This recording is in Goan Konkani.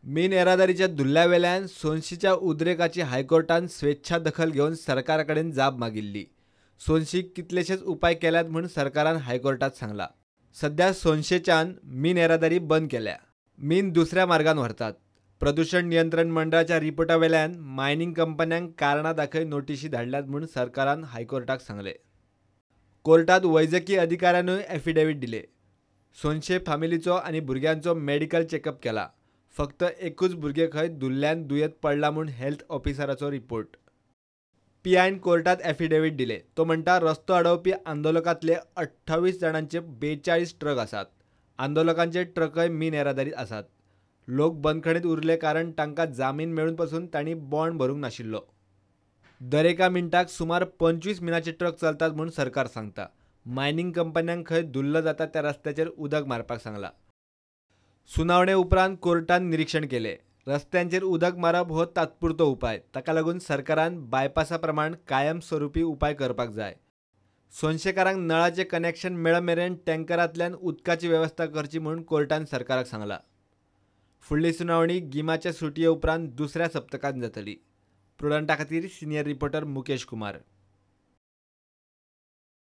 मीन येरादारीच्या धुल्ल्या वेल्यान सोनशीच्या उद्रेकाची हायकोर्टान स्वेच्छा दखल घेवन सरकारा कडेन जाप मागिल्ली. सोनशीक कितलेशेच उपाय केल्यात म्हूण सरकारान हायकोर्टात सांगला. सध्या सोनशेच्यान मीन येरादारी बंद केल्या. मीन दुसऱ्या मार्गान व्हरतात. प्रदूषण नियंत्रण मंडळाच्या रिपोर्टा वेल्यान मायनिंग कंपन्यांक कारणां दाखय नोटिशी धाडल्यात म्हूण सरकारान हायकोर्टाक सांगले. कोर्टात वैजकी अधिकाऱ्यानूय एफिडेवीट दिले. सोनशे फामिलीचो आनी भुरग्यांचो मेडिकल चेकअप केला. फक्त एकूच भुरगें खंय धुल्ल्यान दुयेंत पडला म्हूण हेल्थ ऑफिसराचो रिपोर्ट. पीआयन कोर्टात एफिडेवीट दिले. तो म्हणटा, रस्तो अडोवपी आंदोलकांतले 28 जाणांचे 42 ट्रक आसात. आंदोलकांचे ट्रकय मीन येरादारीत आसात. लोक बंदखणीत उरले कारण तांकां जामीन मेळून पसून तांणी बॉन्ड भरूंक नाशिल्लो. दरेका मिनटाक सुमार 25 मिनाचे ट्रक चलतात म्हूण सरकार सांगता. मायनिंग कंपन्यांक खंय धुल्ल जाता त्या रस्त्याचेर उदक मारपाक सांगला. सुनावणे उपरांत कोर्टान निरीक्षण केले. रस्त्यांचेर उदक मारप हो तात्पुरतो उपाय. ताका लागून सरकारान बायपासा प्रमाण कायमस्वरूपी उपाय करपाक जाय. सोनशेकारांक नळाचें कनेक्शन मेळ मेरेन टँकरांतल्यान उदकाची वेवस्था करची म्हूण कोर्टान सरकाराक सांगला. फुडली सुनावणी गिमाच्या सुटये उपरांत दुसऱ्या सप्तकांत जातली. प्रुडंटा खातीर सिनियर रिपोर्टर मुकेश कुमार.